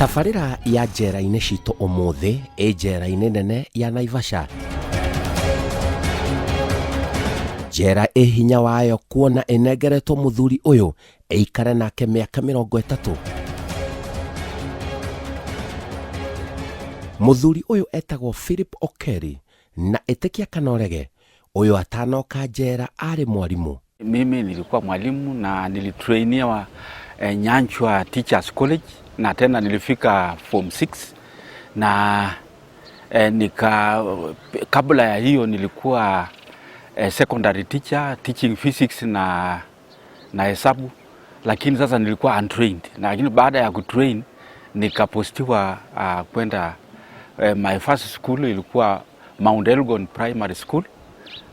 Tabarĩra ya njera-inĩ citũ ũmũthĩ ĩ njera-inĩ nene ya Naivasha. Njera ĩ hinya wayo kuona ĩnengeretwo mũthuri ũyũ ĩikare nake mĩaka 30. Mũthuri ũyũ etagwo Philip Okeri na ĩtĩkia kana ũrege, ũyũ atanoka njera arĩ mwarimũ. Mimi nilikuwa mwalimu na nilitrainiwa Nyanchwa Teachers College na tena nilifika form 6 na kabla ya hiyo nilikuwa secondary teacher teaching physics na hesabu, lakini sasa nilikuwa untrained, lakini baada ya kutrain nikapostiwa kwenda my first school ilikuwa Mount Elgon Primary School,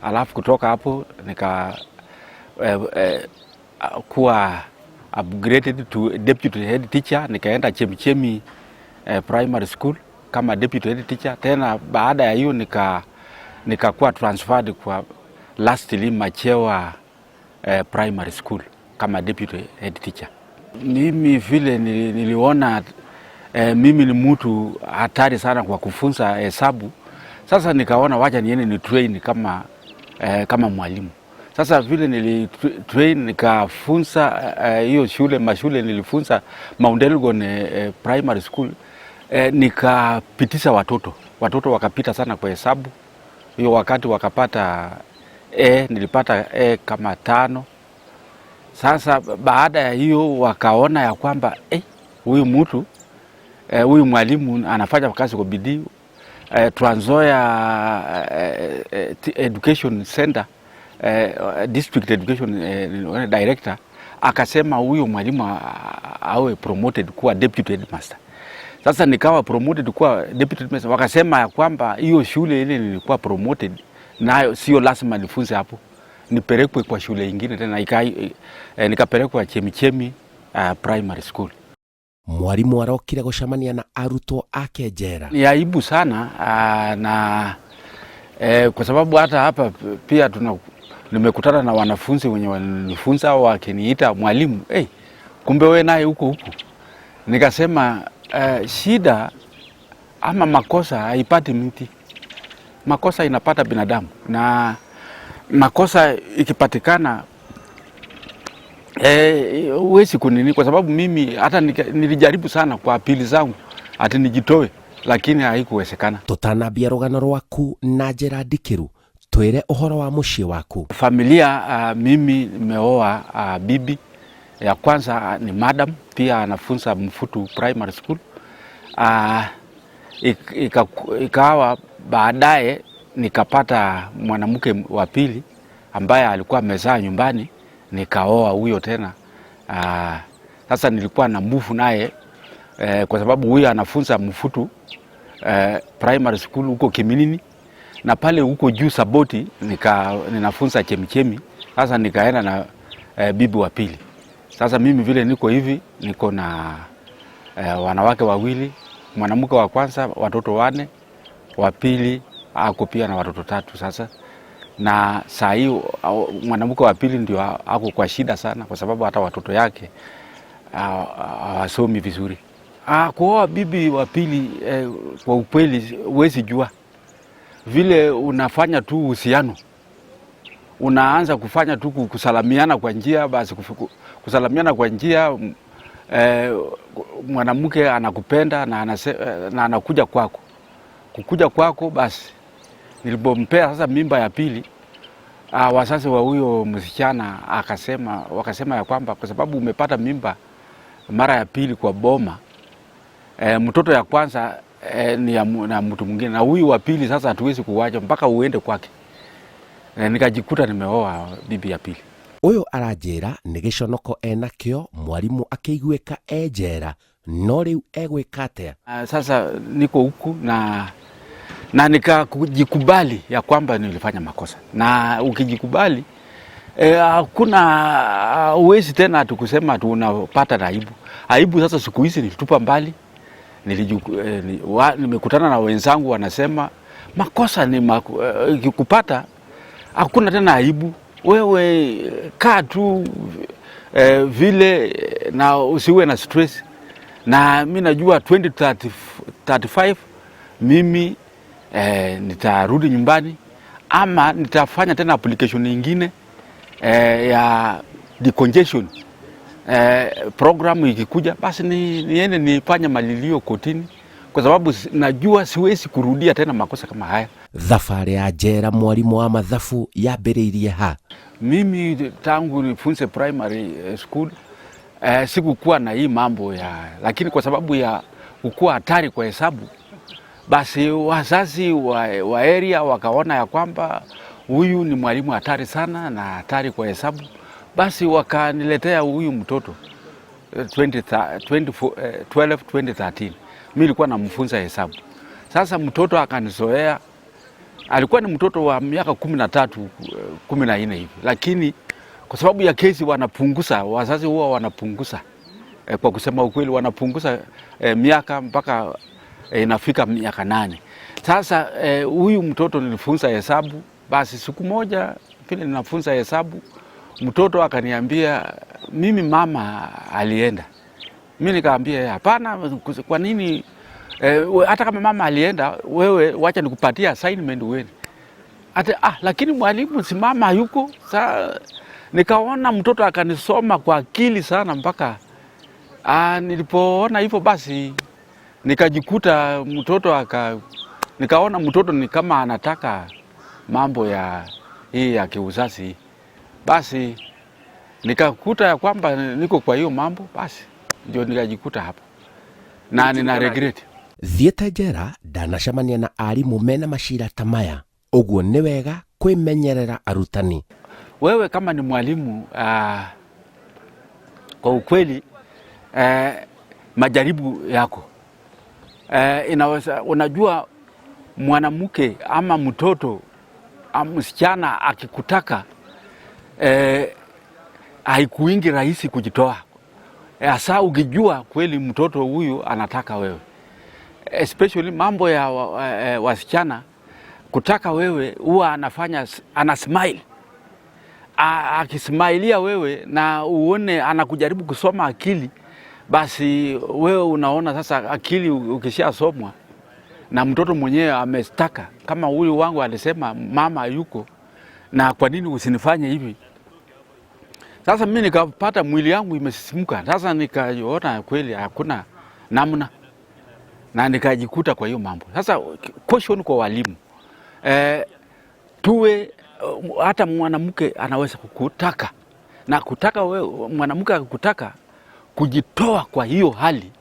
alafu kutoka hapo nika kuwa upgraded to deputy head teacher, nikaenda Chemichemi Primary School kama deputy head teacher. Tena baada ya hiyo nikakuwa transferred kwa lastly Machewa Primary School kama deputy head teacher. Mimi vile niliona mimi ni mtu hatari sana kwa kufunza hesabu. Sasa nikaona wacha niende ni train kama mwalimu. Sasa vile nili train nikafunza hiyo shule mashule nilifunza Mount Elgon Primary School, nikapitisha watoto wakapita sana kwa hesabu. Hiyo wakati wakapata A, nilipata A kama 5. Sasa baada ya hiyo wakaona ya kwamba huyu mtu huyu mwalimu anafanya kazi kwa bidii. Trans Nzoia Education Center, District Education Director akasema huyu mwalimu awe promoted kuwa deputy headmaster. Sasa nikawa promoted kuwa deputy headmaster. Wakasema ya kwamba hiyo shule ile nilikuwa promoted nayo sio lazima nifunze hapo, nipelekwe kwa shule ingine tena, nikapelekwa Chemichemi Primary School. Mwalimu arokire gũcemania na arutwo ake njera. Ni aibu sana na kwa sababu hata hapa pia nimekutana na wanafunzi wenye walinifunza wakiniita mwalimu, hey, kumbe wewe naye huko huko. Nikasema shida ama makosa haipati mti, makosa inapata binadamu, na makosa ikipatikana huwezi kunini, kwa sababu mimi hata nilijaribu sana kwa apili zangu ati nijitoe, lakini haikuwezekana. Tutanambia rugano rwaku na njira ndikiru, twire uhoro wa muciĩ waku. Familia, mimi nimeoa bibi ya kwanza ni madam, pia anafunza Mfutu Primary School. Ikawa baadaye nikapata mwanamke wa pili ambaye alikuwa amezaa nyumbani, nikaoa huyo tena. Sasa nilikuwa na move naye kwa sababu huyo anafunza Mfutu Primary School huko Kiminini, na pale huko juu Saboti ninafunza Chemichemi. Sasa nikaenda na bibi wa pili. Sasa mimi vile niko hivi, niko na wanawake wawili, mwanamke wa kwanza watoto 4, wa pili ako pia na watoto 3 sasa. Na saa hii mwanamke wa pili ndio ako kwa shida sana, kwa sababu hata watoto yake hawasomi vizuri. Kuoa bibi wa pili kwa ukweli huwezi jua. Vile unafanya tu uhusiano, unaanza kufanya tu kusalamiana kwa njia, basi kusalamiana kwa njia, mwanamke anakupenda na anakuja kwako. Kukuja kwako basi nilipompea sasa mimba ya pili, wazazi wa huyo msichana wakasema ya kwamba kwa sababu umepata mimba mara ya pili kwa boma, mtoto ya kwanza ni ya na mtu mwingine, na huyu wa pili sasa hatuwezi kuwacha mpaka uende kwake. Nikajikuta nimeoa bibi ya pili. Ũyũ aranjĩra nĩ gĩconoko enakĩo mwalimu akĩiguĩka e njera, no rĩu egwĩka atĩa? Sasa niko huku na nikajikubali ya kwamba nilifanya makosa, na ukijikubali hakuna uwezi tena tukusema ati unapata aibu. Aibu sasa siku hizi nilitupa mbali. Nimekutana na wenzangu wanasema makosa ni ikikupata hakuna tena aibu. Wewe kaa tu vile na usiwe na stress. Na mi najua 2035 mimi nitarudi nyumbani ama nitafanya tena application nyingine ya decongestion program ikikuja, basi niende nifanye malilio kotini, kwa sababu najua siwezi kurudia tena makosa kama haya. Thabarĩ ya njera mwarimũ wa mathabu yambĩrĩirie ha? Mimi tangu nifunze primary school sikukuwa na hii mambo ya, lakini kwa sababu ya kukuwa hatari kwa hesabu, basi wazazi wa area wakaona ya kwamba huyu ni mwalimu hatari sana na hatari kwa hesabu, basi wakaniletea huyu mtoto 2012 2013. Mimi nilikuwa namfunza hesabu. Sasa mtoto akanizoea, alikuwa ni mtoto wa miaka 13, 14 hivi, lakini kwa sababu ya kesi wanapunguza, wazazi huwa wanapunguza kwa kusema ukweli wanapunguza miaka mpaka inafika miaka 8. Sasa huyu mtoto nilifunza hesabu, basi siku moja vile ninafunza hesabu mtoto akaniambia mimi mama alienda. Mimi nikaambia hapana, kwa nini hata kama mama alienda wewe wacha nikupatie assignment uende. Ate, lakini mwalimu si mama yuko. Sa nikaona mtoto akanisoma kwa akili sana mpaka nilipoona hivyo basi nikajikuta mtoto nikaona mtoto ni kama anataka mambo ya hii ya kiuzazi. Basi nikakuta ya kwamba niko kwa hiyo mambo, basi ndio nikajikuta hapo na nina regret. Thiĩte njera ndanacemania na arimũ mena macira ta maya, ũguo nĩ wega kwĩmenyerera arutani. Wewe kama ni mwalimu kwa ukweli majaribu yako inaweza, unajua mwanamke ama mtoto ama msichana akikutaka haikuingi rahisi kujitoa, hasa ukijua kweli mtoto huyu anataka wewe, especially mambo ya wasichana kutaka wewe, huwa anafanya ana smile, akismailia wewe na uone anakujaribu kusoma akili, basi wewe unaona sasa akili ukishasomwa na mtoto mwenyewe amestaka, kama huyu wangu alisema mama yuko na kwa nini usinifanye hivi? Sasa mimi nikapata mwili yangu imesisimuka. Sasa nikaona kweli hakuna namna na nikajikuta kwa hiyo mambo. Sasa caution kwa walimu. Tuwe hata mwanamke anaweza kukutaka na kutaka wewe, mwanamke akikutaka kujitoa kwa hiyo hali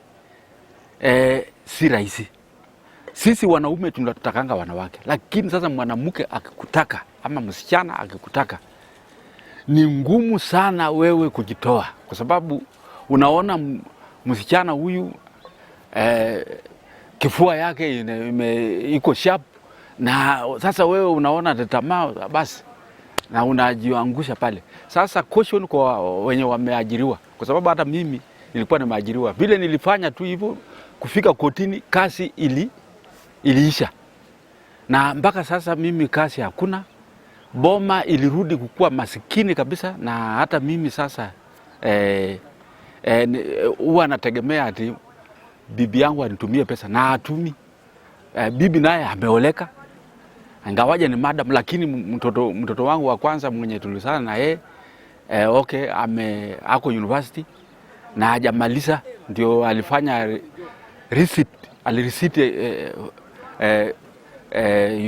si rahisi. Sisi wanaume tunatakanga wanawake, lakini sasa mwanamke akikutaka ama msichana akikutaka ni ngumu sana wewe kujitoa, kwa sababu unaona msichana huyu kifua yake iko sharp, na sasa wewe unaona tamaa basi na unajiangusha pale. Sasa caution kwa wenye wameajiriwa, kwa sababu hata mimi nilikuwa nimeajiriwa, vile nilifanya tu hivyo kufika kotini kazi iliisha, na mpaka sasa mimi kazi hakuna. Boma ilirudi kukua masikini kabisa, na hata mimi sasa huwa nategemea ati bibi yangu anitumie pesa na atumi. Bibi naye ameoleka, ingawaje ni madam, lakini mtoto wangu wa kwanza mwenye tulisana na yeye okay, ako university na hajamaliza, ndio alifanya receipt, alireceipt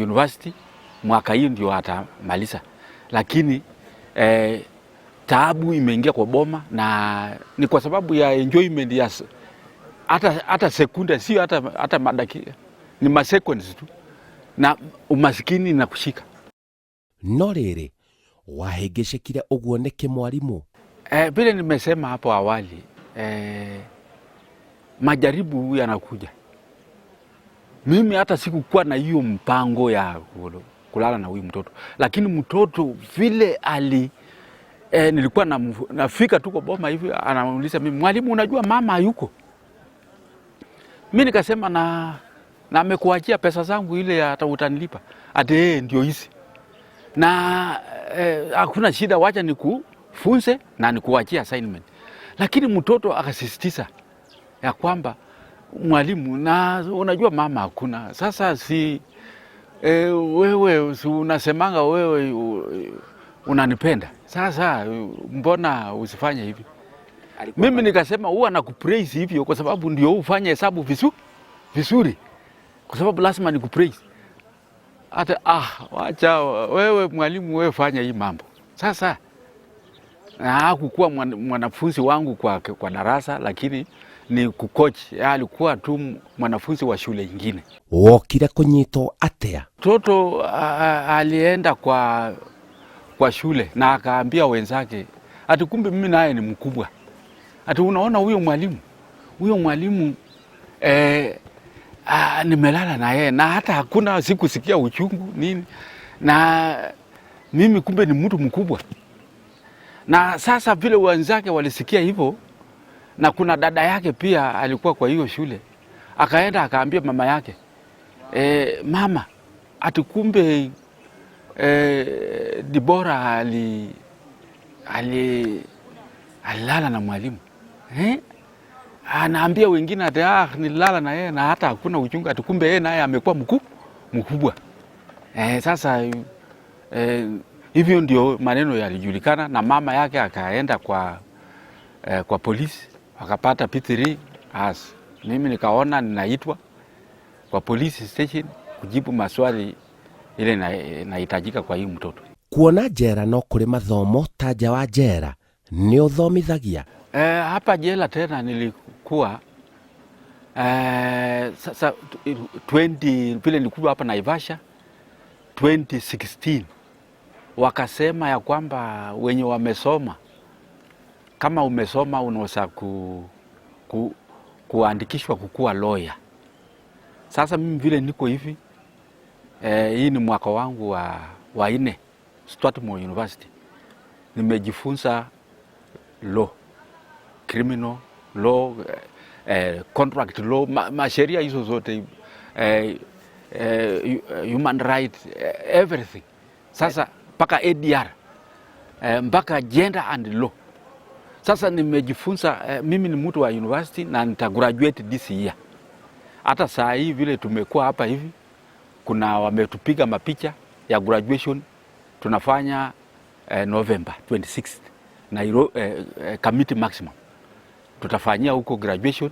university mwaka hii ndio atamaliza, lakini taabu imeingia kwa boma, na ni kwa sababu ya enjoyment ya hata sekunde, sio hata madakika, ni ma seconds tu, na umasikini na kushika. No rĩrĩ, wahĩngĩcĩkire ũguo nĩkĩ mwarimu? Vile nimesema hapo awali, majaribu yanakuja. Mimi hata sikukuwa na hiyo mpango ya kulala na huyu mtoto, lakini mtoto vile ali nilikuwa nafika tu kwa boma hivi, anauliza mimi, mwalimu, unajua mama hayuko? Mimi nikasema na amekuachia pesa zangu ile hata utanilipa. Ati ndio hizi. Na hakuna shida, wacha nikufunze na nikuachie assignment. Lakini mtoto akasisitiza. ya kwamba mwalimu, na unajua mama hakuna sasa, si wewe si unasemanga wewe unanipenda, sasa mbona usifanye hivi? Mimi nikasema huwa nakupraise hivyo kwa sababu ndio ufanye hesabu vizuri, kwa sababu lazima nikupraise. Hata wacha wewe mwalimu, wewe fanya hii mambo sasa. Na hakukuwa mwanafunzi wangu kwa darasa, lakini ni kucoach. Alikuwa tu mwanafunzi wa shule ingine. Wokire kũnyitwo atĩa? Mtoto alienda kwa shule na akaambia wenzake ati kumbe mimi naye ni mkubwa, ati unaona huyo mwalimu nimelala na yeye na hata hakuna sikusikia uchungu nini, na mimi kumbe ni mtu mkubwa. Na sasa vile wenzake walisikia hivyo, na kuna dada yake pia alikuwa kwa hiyo shule, akaenda akaambia mama yake, "Mama, ati kumbe Dibora alilala na mwalimu, eh?" Anaambia wengine ati nililala na yeye na hata hakuna uchungu, ati kumbe yeye naye amekuwa mkubwa. Sasa hivyo ndio maneno yalijulikana, na mama yake akaenda kwa polisi wakapata P3 as mimi nikaona ninaitwa kwa police station kujibu maswali ile inahitajika kwa hii mtoto. Kuona njera no kũrĩ mathomo ta nja wa njera nĩ ũthomithagia? Hapa jela tena nilikuwa sasa 20 vile nilikuwa hapa Naivasha 2016, wakasema ya kwamba wenye wamesoma, kama umesoma unaweza kuandikishwa kukuwa lawyer. Sasa mimi vile niko hivi, hii ni mwaka wangu wa 4 Strathmore University, nimejifunza law, criminal law, contract law, masheria hizo zote, human right, everything. Sasa mpaka ADR, mpaka gender and law. Sasa nimejifunza, mimi ni mtu wa university na nita graduate this year. Hata saa hii vile tumekuwa hapa hivi, kuna wametupiga mapicha ya graduation tunafanya November 26th Nairobi, Kamiti Maximum tutafanyia huko graduation,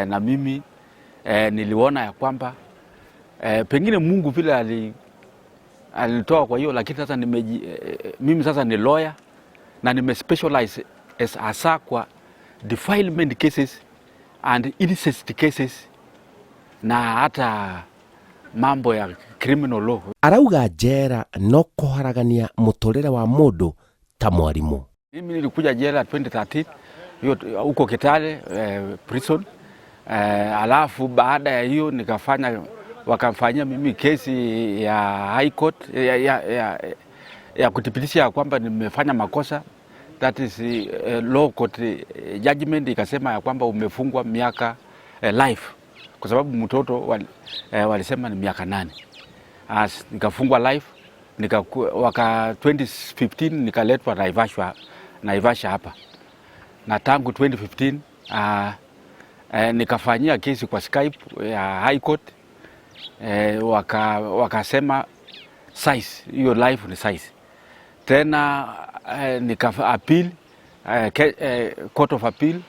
na mimi niliona ya kwamba pengine Mungu vile alinitoa kwa hiyo, lakini sasa mimi sasa ni lawyer na nime specialize as hasa kwa defilement cases and incest cases na hata mambo ya criminal law. Arauga njera no kũharagania mũtũrĩre wa mũndũ ta mwarimũ. Mimi nilikuja jela 2013 hiyo huko Kitale prison, alafu baada ya hiyo wakamfanyia mimi kesi ya High Court ya kuthibitisha ya kwamba nimefanya makosa, that is law court judgment ikasema ya kwamba umefungwa miaka life kwa sababu mtoto walisema ni miaka 8. As nikafungwa life, waka 2015 nikaletwa Naivasha hapa, na tangu 2015 nikafanyia kesi kwa Skype ya High Court, wakasema size hiyo life ni size tena, nika appeal Court of Appeal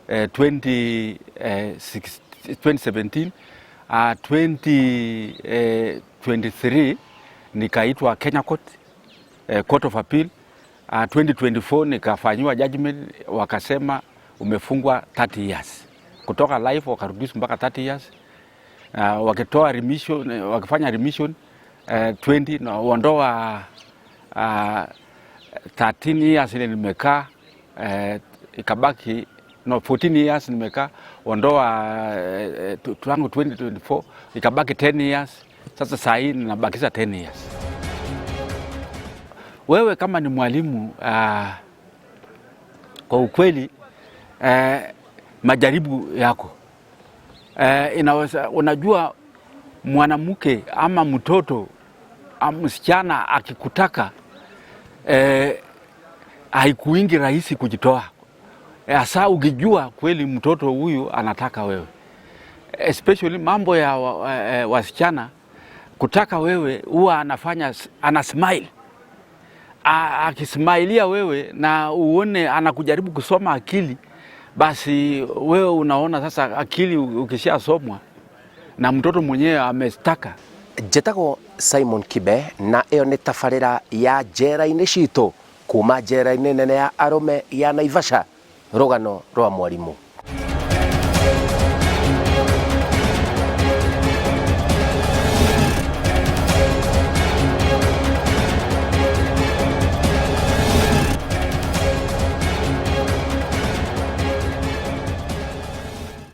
2017, 2023 nikaitwa Kenya Court, Court of Appeal, 2024 nikafanyiwa judgment, wakasema umefungwa 30 years, kutoka life wakareduce mpaka 30 years, wakitoa remission, wakifanya remission 20 na ondoa 13 years ile nimekaa, ikabaki no 14 years nimekaa, ondoa tangu 2024 ikabaki 10 years. Sasa saa hii ninabakiza 10 years. Wewe kama ni mwalimu, kwa ukweli, majaribu yako inaweza, unajua mwanamke ama mtoto ama msichana akikutaka, haikuingi rahisi kujitoa. Hasa ukijua kweli mtoto huyu anataka wewe, especially mambo ya wasichana kutaka wewe, huwa anafanya ana smile, akismailia wewe na uone anakujaribu kusoma akili, basi wewe unaona sasa akili ukishasomwa na mtoto mwenyewe amestaka. Njĩtagwo Simon Kibe na ĩyo nĩ tabarĩra ya njera-inĩ citũ kuma njera-inĩ nene ya arũme ya Naivasha, rũgano rwa mwarimũ.